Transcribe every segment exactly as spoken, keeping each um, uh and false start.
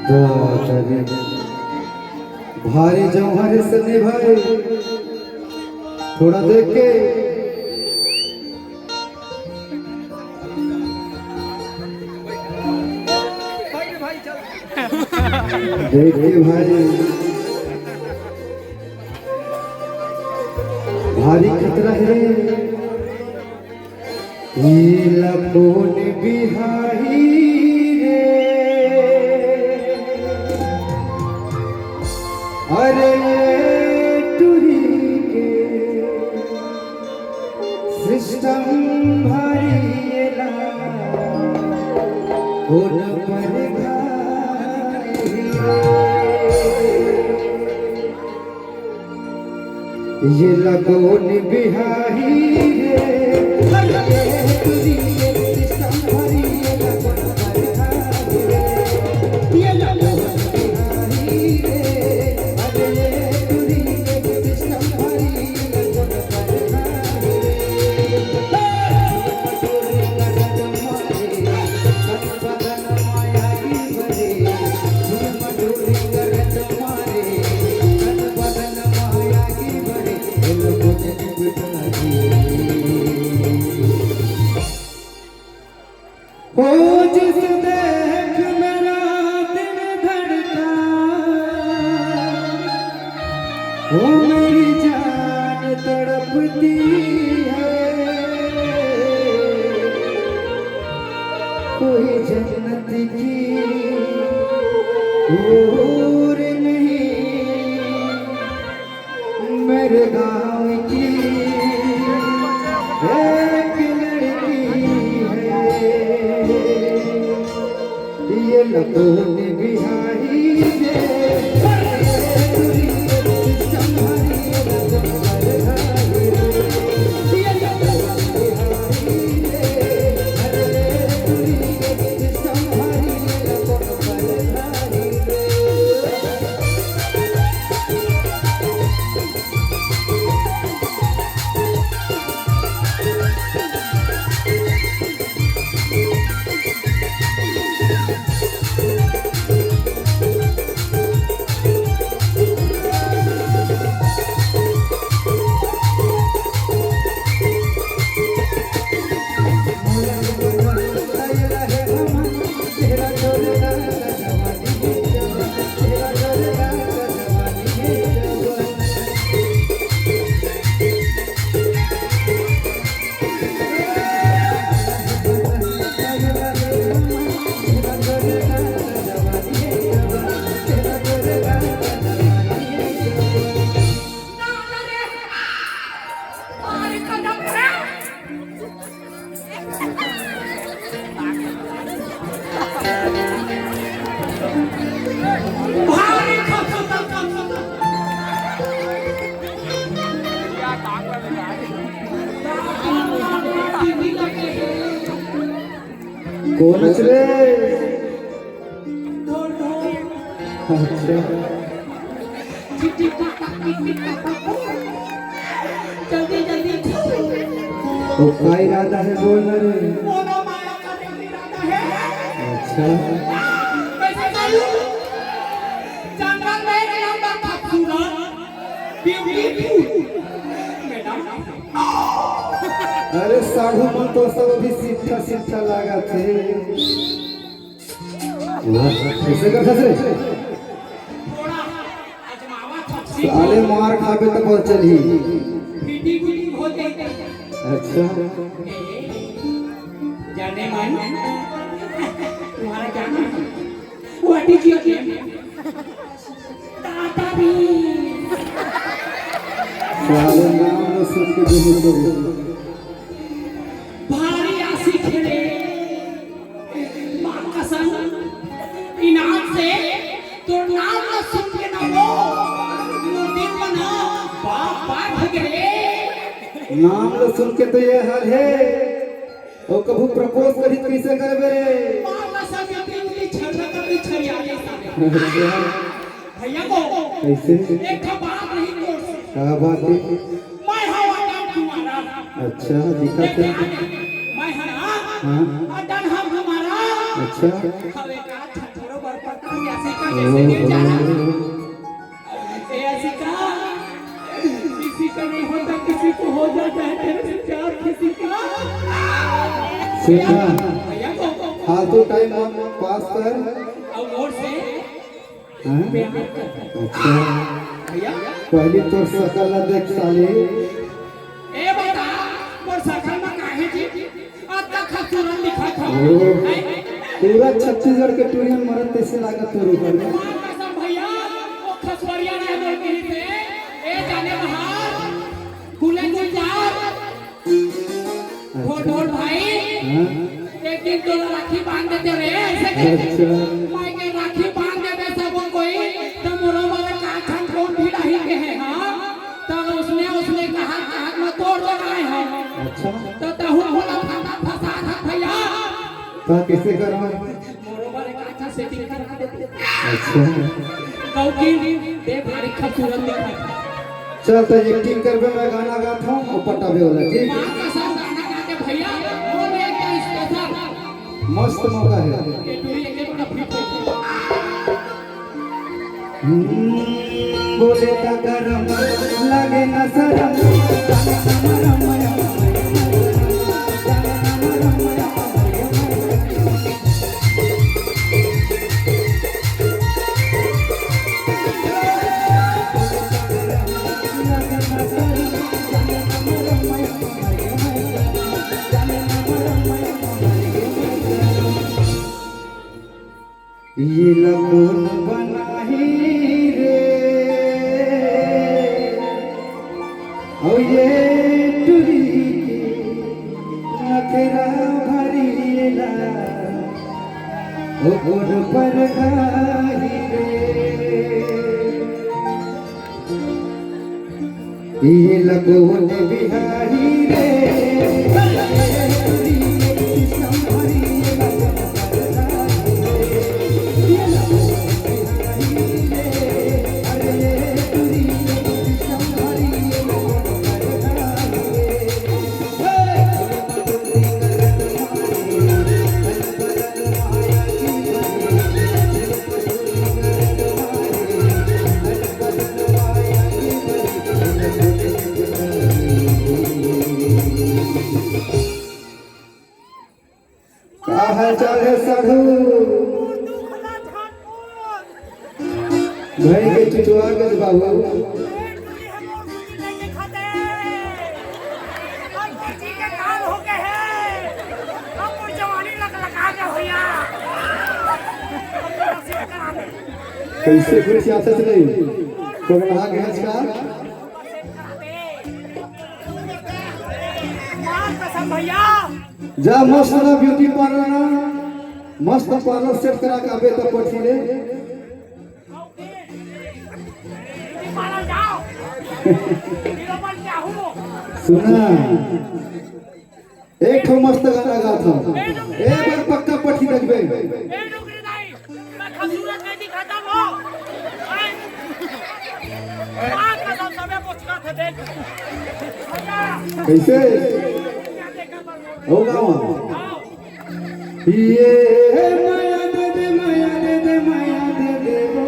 वाह, अरे भारी जौहर है सन्नी भाई, थोड़ा देख के। देख के भाई, भारी खतरा है रे। ये लपोन बिहारी रे, अरे ये टुरी के सिस्टम भारी ये ला, कोन पर भारी रे। ये लगोन बिहारी रे, अरे ये टुरी के सिस्टम भारी, ये लगोन बिहारी रे, ये लगोन बिहारी रे, अरे ये टुरी के सिस्टम भारी, ये लगोन बिहारी रे। ओ जिस देख मेरा दिल धड़का, ओ मेरी जान तड़पती है, कोई जन्नत की हूर नहीं, मेरे गांव की एक लड़की है, ये लपोन बिहारी है। कोन अच रे? अच्छा। जल्दी, जल्दी। तो का इरादा है, बोल ना रे। मोला माया करे के इरादा है। अच्छा। कैसे करूं? जंगल में एक नंबर खूबसूरत, beautiful madam। अरे साढ़ू मन तो सब अभी सिट्ठा सिट्ठा लागथे। वाह, कैसे कर फंस रे? थोड़ा आजमावा था। साले मार खाबे तो पता चलही। फीटिंग फीटिंग हो जाए। अच्छा। जाने मन, तुम्हारा क्या नाम है? What is your name? दादा भी। साले नाम न सुन के जो मुझे भारी आशिक है रे। माँ कसम, इनाम से तोर नाम ल सुन के ना वो, मोर दिल म ना बाप बाप हो गे रे। नाम ल सुन के तो ये हाल है, अउ कभू propose करही त कइसे करबे रे? माँ कसम, ये दिल की छल्ला का भी छरिया के साथ। भैया को कैसे? एक ठो बात नहीं तोड़ सकता। क्या बात है? मैं हवा का तुम्हारा। अच्छा, दिखा देख क्या? मैं हवा हाँ। अदन हम हमारा। अच्छा। हवे का छठरो बर पर। ऐसी का कैसे दिल जाना? ए, ऐसी का? किसी का नहीं होता, किसी को हो जाता है तेरे से प्यार किसी का। सीखा। भैया को फालतू टाइम पास कर। और और से हाँ? प्यार कर। अच्छा। भैया। पहली तोर सकल ला देख साली। ए बता, मोर सकल में काहे जी? अतका खूबसूरत दिखत हव। ओ, हैं? पूरा छत्तीसगढ़ के टूरी मन मरत तइसे लागत तोर ऊपर। भगवान कसम भैया, वो खसवरिया ने मोर कही से, ए जाने बहार, गुले गुलजार, अच्छा। ढोढोल भाई, हाँ। एक दिन तोला राखी बांध देते रे, ऐसे के अच्छा। मैं के राखी बांध देते सब कोई, तो मोरो वाले का छन कौन भी नहीं के है, हाँ? तब उसने, उसने कहा, कहा, "मैं तोड़ के लाए हूँ।" अच्छा। तो तहु मोला फंदा फंसा था भैया। तो कैसे करवा? मोरो बर एक अच्छा सेटिंग करा देते। अच्छा। गौ की दे भारी खूबसूरत दिखा। चल, तो एक्टिंग करबे, मैं गाना गात हूँ, और पटाबे वाला, ठीक? माँ कसम गाना गा के भैया, वो ले क्या स्पेशल? मस्त मौका है। ये टूरी एक एक फिट हो। हम्म, बोले का गरम लगे न शरम। ये ला कोन बनाही रे, अउ ये टुरी के नखरा भरी ला, ओ कोन परघाही रे। ये ला कोन बिहारी रे। का हाल चाल है साढ़ू? भाई के चुचवा के बाबू। कैसे कुछ आता से नहीं? पगला के हंस का? जा मस्त ना ब्यूटी पार्लर ना, मस्त पार्लर सेट करा के अबे तो पठी ले। सुना, एक ठो मस्त गाना गात हूँ, एक बार पक्का पठी देखबे। कैसे? होगा वहाँ। ये माया दे दे, माया दे दे, माया दे दे वो।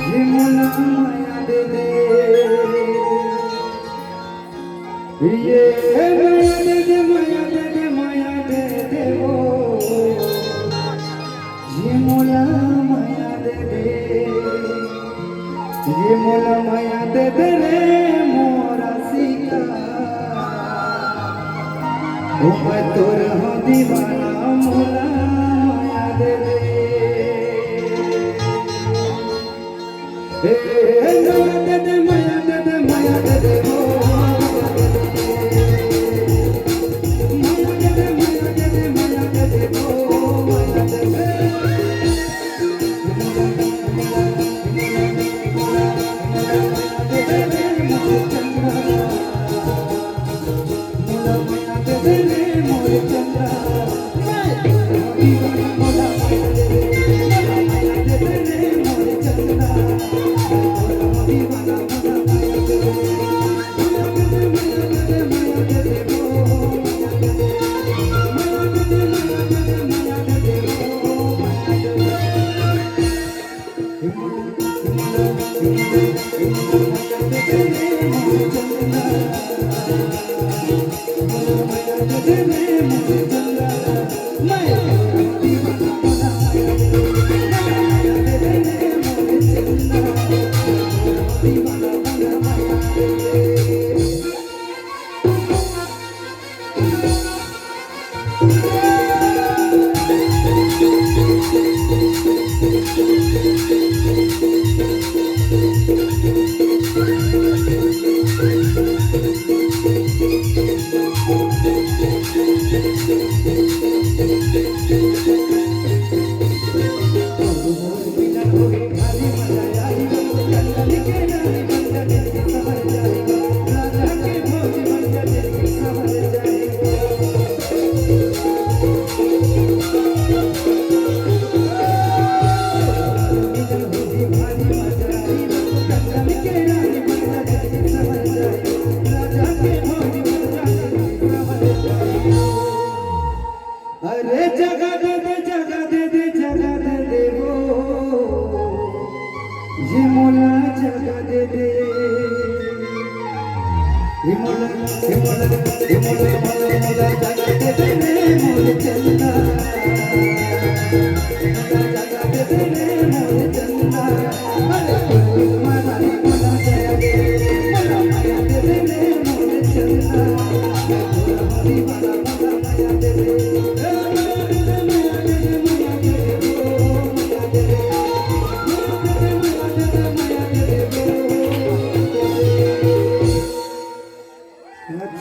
ये मोला माया दे दे। ये माया दे दे, माया दे दे, माया दे दे वो। ये मोला माया दे दे। ये मोला माया दे दे रे मोरा सीता। ओ मैं तोर हूँ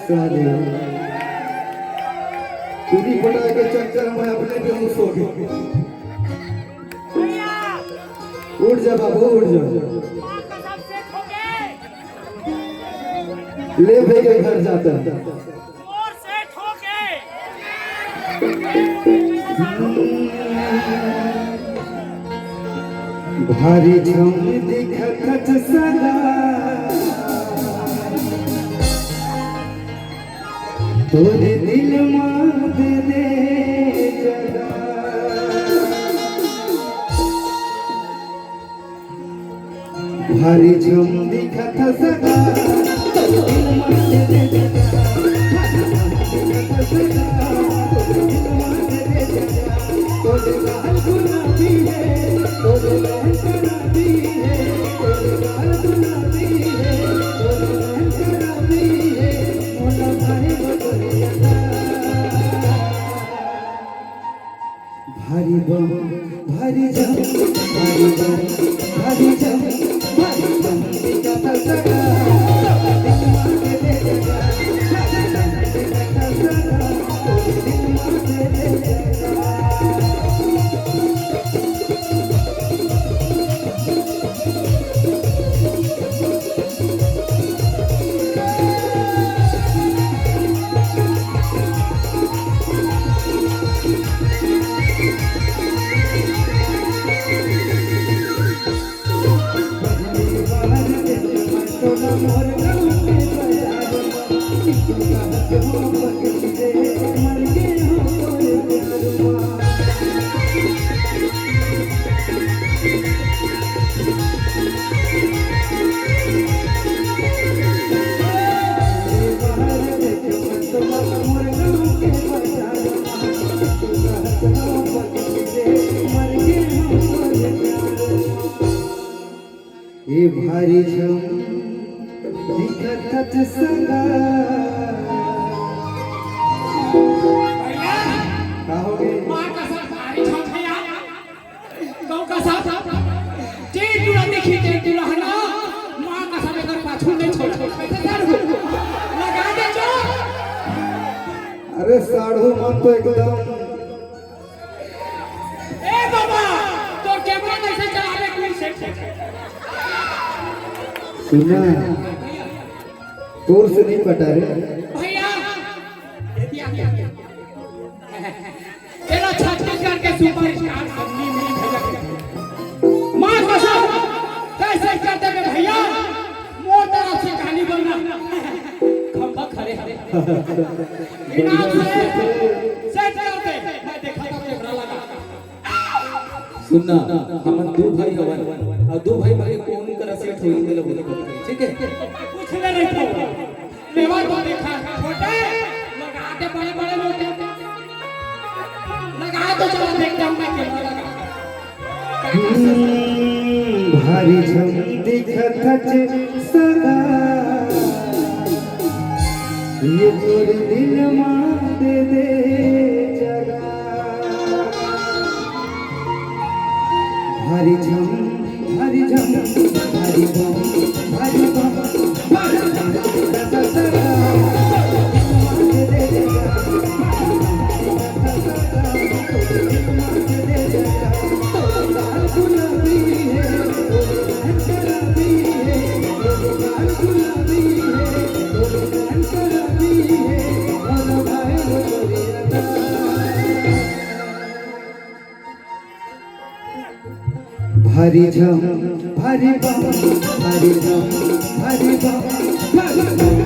साले, चूड़ी पटा के चक्कर में अपने बेहोश हो गए। उठ जा बाबू, उठ जा। ले भैया, घर जाता है। भारी झम दिखत सदा तोरे दिल मा दे दे जगा। भारी झम दिखत सदा तोरे दिल मा दे दे जगा। भारी झम दिखत सदा तोरे दिल मा दे दे जगा। तोरे गाल गुलाबी है, तोरे गाल गुलाबी है, तोरे गाल गुलाबी है, तोरे गाल गुलाबी है। मोला भारी बदरिया भारी बम, भारी झम, भारी बम, भारी झम, भारी बम। ए भारी झम दिखत सगा। भैया, का हो गे? माँ कसम भारी झम है यार। कहूँ कसम, जे टूरा देखी ते टूरा है ना, माँ कसम एकर पाछू नहीं छोड़। कैसे साढ़ू? लगा दे जो। अरे साढ़ू मन तो एकदम ए बाबा, तोर कैमरा कैसे चलावे, कोई सेट हो जाए। सुना, तोर से नहीं पटा रे। भैया, तेरा छत्तीसगढ़ के सुपरस्टार सन्नी मिल भैया। माँ कसम, कैसे करते में भैया, मोर तरफ से कहानी बनना। खंभा खड़े हरे। इनाम से सेट करते, मैं देखा था कैमरा लगा। सुनना, हमन दू भाई हवन, अउ दू भाई में कोन करा सेट होई, तेला बोल, ठीक है? पूछ ले रही तो। लेवा तो देखा, छोटे, लगा दे बड़े बड़े लोटे। लगा तो चलो, देखते हैं मैं कैमरा लगा। हम्म, भारी झम दिखत सदा। ये तोर दिल मा दे दे जगा। भारी झम, भारी झम, भारी बम, भारी बम, भारी झम। भारी झम, भारी बम, भारी झम, भारी बम, भारी झम।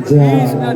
जय।